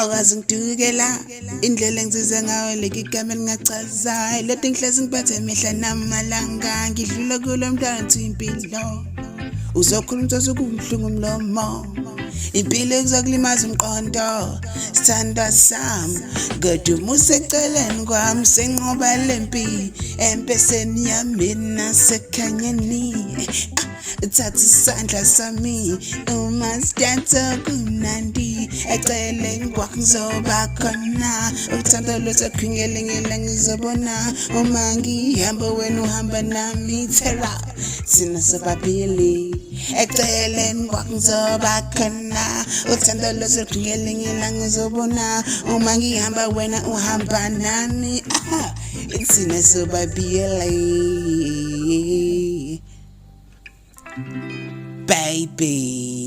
Awukaze ngidukela indlela engizize ngayo leli igama elingachaza leti ngihlezi ngiphethe imihla namalanga ngidlula kulo mntwana ngithi impilo uzokhuluma umthosi kubuhlungu umlomo impilo kuzokulimaza umqondo sithandwa sami kodwa uma useceleni kwami senqoba lempi empeseni yami nasekhanyeni. Thatha isandla sami uma sidansa kumnandi eceleni kwakho ngizoba khona uthando lwethu ngelinye ngizobona uma ngihamba wena uhamba nami thera thina sobabili eceleni kwakho ngizoba khona uthando lwethu ngelinye ngizobona uma ngihamba wena uhamba nami thina sobabili. Baby.